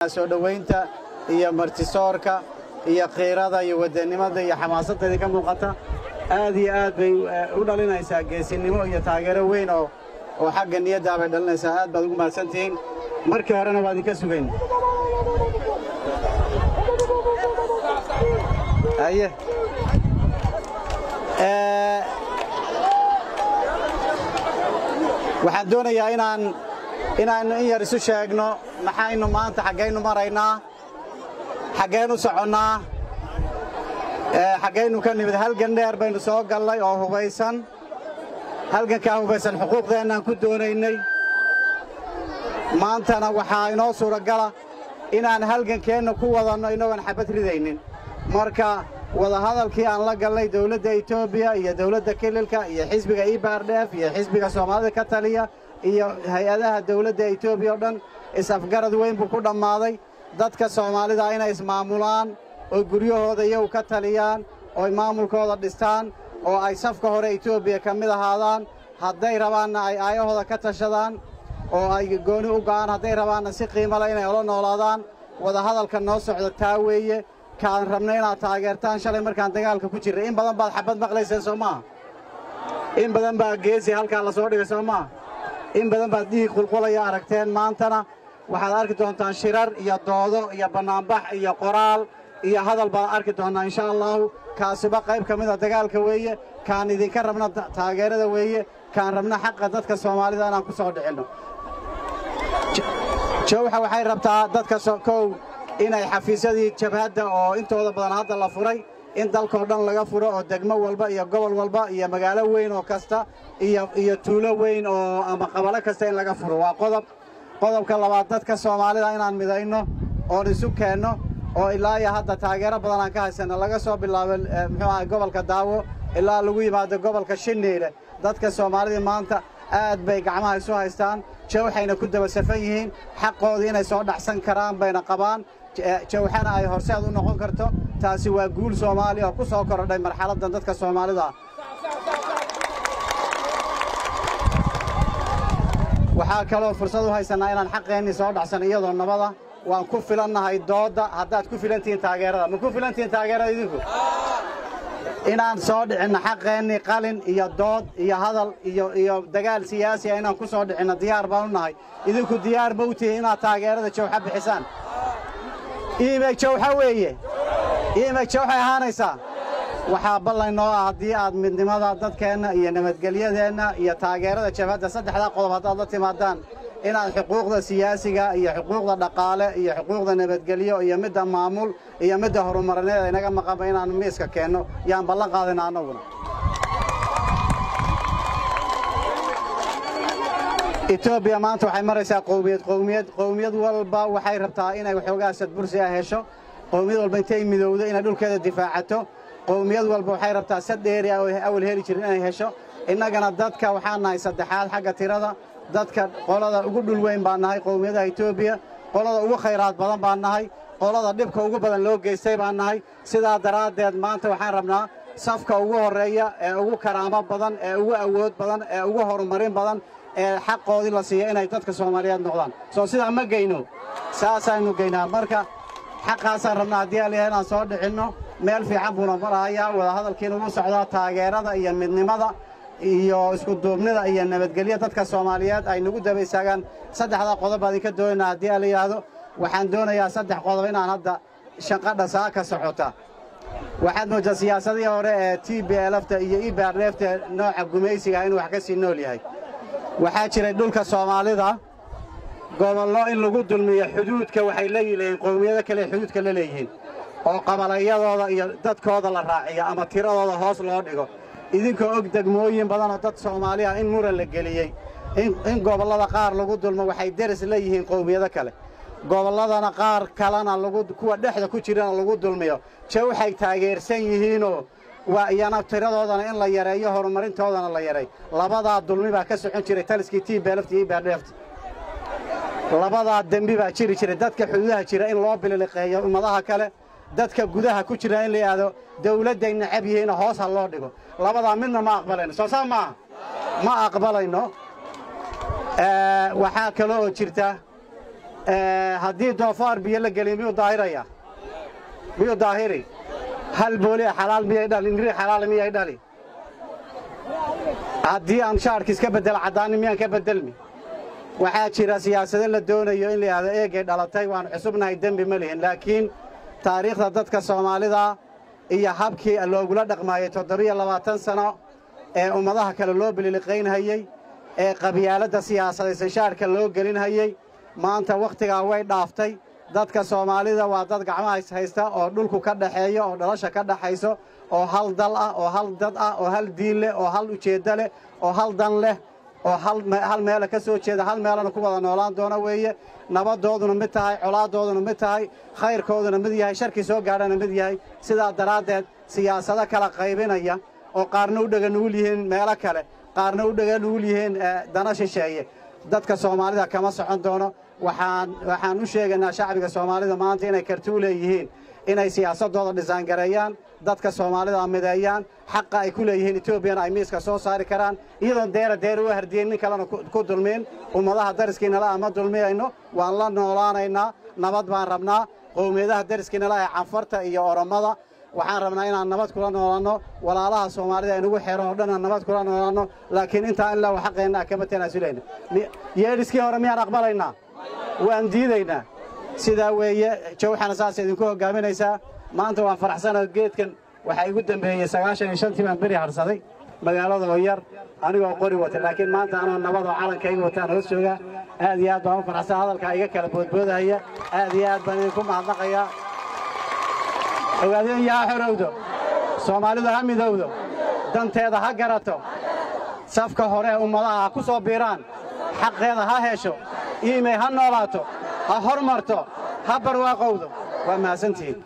Soo dhowaynta iyo martisoorka iyo qiirada iyo wadannimada iyo xamaasadda idinka muuqata aad iyo aad bay u dhalinaysaa geesinimo iyo taageero weyn oo xagga niyaddaa bay dhalinaysaa. Aad baad ugu mahadsantihiin. Markii horena waa idinka sugayn. Haye, waxaan doonayaa inaannu in yar isu sheegno maxaynu maanta xaggaynu maraynaa, xaggaynu soconnaa, xaggaynu ka nimid. Halgan dheer baynu soo gallay oo hubaysan. Halgankaa hubaysan xuquuqdeennaan ku doonaynay. Maantana waxaa inoo suuragala inaan halgankeenna ku wadanno inagoon xabad ridaynin. Marka wadahadalkii aan la gallay dawladda Etoobiya iyo dawladda Kililka iyo xisbiga IBRDF iyo xisbiga Soomaalida ka taliya iyo hay-adaha dawladda Etoobiya oo dhan is-afgarad weyn buu ku dhammaaday. Dadka Soomaalida inay ismaamulaan oo guryahooda iyagu ka taliyaan oo maamulkooda dhistaan oo ay safka hore Etoobiya ka mid ahaadaan, hadday rabaanna ay aayahooda ka tashadaan oo ay gooni u go'aan, hadday rabaanna si qiimo leh inay ula noolaadaan. Wadahadalka noo socda taa weeye kaan rabna inaad taageertaan. Shalay markaan dagaalka ku jirray in badan baad xabad maqlayseen, soo maaha? In badan baa geesi halkaa la soo dhigay, soo maaha? In badan baad dhiig qulqulaya aragteen. Maantana waxaad arki doontaan shirar iyo doodo iyo bannaanbax iyo qoraal iyo hadal baad arki doonnaa, insha Allahu. Kaasiba qayb ka mid a dagaalka weeye. Kaan idinka rabna taageerada weeye, kaan rabna xaqa dadka Soomaalida inaan ku soo dhicinno. Jawxa waxay rabtaa dadka kow inay xafiisyadii jabhadda oo intooda badan hadda la furay in dalkoo dhan laga furo, oo degmo walba iyo gobol walba iyo magaalo weyn oo kasta iyo tuulo weyn oo ama qabalo kasta in laga furo, waa qodob. Qodobka labaad, dadka Soomaalida inaan midayno oon isu keenno, oo ilaa iyo hadda taageero badan aan ka haysanno, laga soo bilaabo muxuu ahay gobolka Daawo ilaa lagu yimaado gobolka Shiniile. Dadka Soomaalida maanta aad bay gacmaha isu haystaan, jawxayna ku daba safan yihiin, xaqoodii inay soo dhacsan karaan bayna qabaan, jawxana ay horseed u noqon karto. Taasi waa guul Soomaaliya oo ku soo korodhay marxaladdan dadka Soomaalida. Waxaa kaloo fursad u haysannaa inaan xaqeennii soo dhacsan iyadoo nabada. Waan ku filannahay doodda haddaad ku filantihiin taageerada. Ma ku filantihiin taageerada idinku inaan soo dhicinno xaqeennii? Qalin iyo dood iyo hadal iyo dagaal siyaasi ah inaan ku soo dhicinno diyaar baan u nahay. Idinku diyaar ma u tihiin inaad taageerada jawxa bixisaan? Iimay jawxa weeye, iimay jawxay ahaanaysaa. Waxaa ballan noo ah haddii aad midnimada dadkeenna iyo nabadgelyadeenna iyo taageerada jabhadda saddexdaa qodob haddaad la timaadaan, inaad xuquuqda siyaasiga iyo xuquuqda dhaqaale iyo xuquuqda nabadgelyo iyo midda maamul iyo midda horumarineed inaga maqanba inaannu miiska keenno yaan ballan qaadayna annaguna. Etoobiya maanta waxay maraysaa qowmiyad qowmiyad. Qowmiyad walba waxay rabtaa inay waxoogaa sadbursi ah hesho. Qowmiyad walba intay midowdo inay dhulkeeda difaacato. Qowmiyad walba waxay rabtaa sad dheeri ah oo awal heli jirin inay hesho. Innagana dadka waxaan nahay saddexaad xagga tirada dadka, qolada ugu dhul weyn baan nahay qowmiyadaha Etoobiya, qolada ugu khayraad badan baan nahay, qolada dhibka ugu badan loo geystay baan nahay. Sidaa daraaddeed maanta waxaan rabnaa safka ugu horreeya ee ugu karaamo badan ee ugu awood badan ee ugu horumarin badan ee xaqoodii la siiya inay dadka Soomaaliyeed noqdaan. Soo sidaa ma geyno? Saasaynu geynaa. Marka xaqaasaan rabnaa haddii aliyaha inaan soo dhicinno. Meel fiican buuna marahayaa wadahadalkiina wuu socdaa. Taageerada iyo midnimada iyo isku duubnida iyo nabadgelyo dadka Soomaaliyeed ay nagu daba istaagaan, saddexdaa qodob baan idinka doonaynaa haddii ala yidhaahdo. Waxaan doonayaa saddex qodob inaan hadda shanqadha saa ka socota. Waxaad mooddaa siyaasadihii hore ee TBLfta iyo IBRDfta nooca gumaysiga inuu wax ka sii nool yahay. Waxaa jiray dhulka Soomaalida gobollo in lagu dulmiyo xuduudka waxay leeyihiin qowmiyado kale xuduudka la leeyihiin oo qabalayadooda iyo dadkooda la raaciyo ama tiradooda hoos loo dhigo. Idinkoo og degmooyin badan oo dad Soomaali ah in muran la geliyey, in gobollada qaar lagu dulmo waxay deris la yihiin qowmiyado kale, gobolladana qaar kalena lagu kuwa dhexda ku jirana lagu dulmiyo. Jawxay taageersan yihiinoo waa iyana tiradoodana in la yareeyo, horumarintoodana la yareeyo. Labadaa dulmi baa ka socon jiray taliskii TBLfta iyo IBRDfta. Labadaa dembi baa jiri jiray: dadka xuduudaha jira in loo bililiqeeyo ummadaha kale, dadka gudaha ku jira in la yidhaahdo dawladday necab yihiinoo hoos ha loo dhigo. Labadaa midna ma aqbalayno. Soo saa maaha? Ma aqbalayno. Waxaa kale oo jirta Haddii doofaar biyo la geliyo, miyuu daahiraya? Miyuu daahiri? Hal booli xalaal miyay dhali? Niri xalaal miyay dhali? Haddii aan shaarka iska beddelo, caddaani miyaan ka beddelmi? Waxaa jira siyaasado la doonayo in la yidhahdo eegay dhalatay, waan cusubnahay, dembi ma lihin. Laakiin taariikhda dadka Soomaalida iyo habkii loogula dhaqmaayey 27 sano ee ummadaha kale loo bililiqaynhayey, ee qabyaaladda siyaasadaysan shaarka loo gelinhayey, maanta wakhtigaa way dhaaftay. Dadka Soomaalida waa dad gacmaha haysta oo dhulku ka dhaxeeyo oo dhalasha ka dhaxayso oo hal dal ah oo hal dad ah oo hal diin leh oo hal ujeeddo leh oo hal dan leh oo hal meela ka soo jeeda, hal meelana ku wada noolaan doona weeye. Nabadooduna mid tahay, colaadooduna mid tahay, khayrkooduna mid yahay, sharkii soo gaadhana mid yahay. Sidaa daraaddeed siyaasado kala qaybinaya oo qaarna u dhega nugul yihiin meelo kale, qaarna u dhega nugul yihiin dana shisheeye, dadka Soomaalida kama socon doono. Waxaan u sheegaynaa shacbiga Soomaalida maanta inay karti u leeyihiin inay siyaasaddooda dhisaangareeyaan, dadka Soomaalida mideeyaan, xaqa ay ku leeyihiin Etoobiyana ay miiska soo saari karaan, iyadoon deera deera u hardiyen, nin kalena ku dulmiin. Ummadaha dariskiinala ah ma dulmiyayno, waan la noolaanaynaa, nabad baan rabnaa. Qowmiyadaha dariskiinala ee Canfarta iyo Oromada waxaan rabnaa inaan nabad kula noolanno. Walaalaha Soomaalida inugu xeeran oo dhan aan nabad kula noolanno, laakiin intaa in la xaqeenna kama tanaasulayna. Yeedhiskii hore miyaan aqbalaynaa? Waan diidaynaa. Sidaa weeye, Jawxana saas idinku hoggaaminaysaa. Maanta waan faraxsanoo geedkan waxaa igu dambeeyey 95-tii baan beri harsaday magaalada oo yar anigoo qori wata, laakiin maanta anoo nabadoo calankayga wataan hoos joogaa. Aad iyo aad baan u faraxsan, hadalkaa iga kala boodboodahaya. Aad iyo aad baan idinku mahadnaqayaa. Ogaadeen ha xorowdo, Soomaalidu ha midowdo, danteeda ha garato, safka hore ummadaha ha ku soo biiraan, xaqeeda ha hesho, iimay ha noolaato, ha hormarto, ha barwaaqowdo. Waa mahadsantihiin.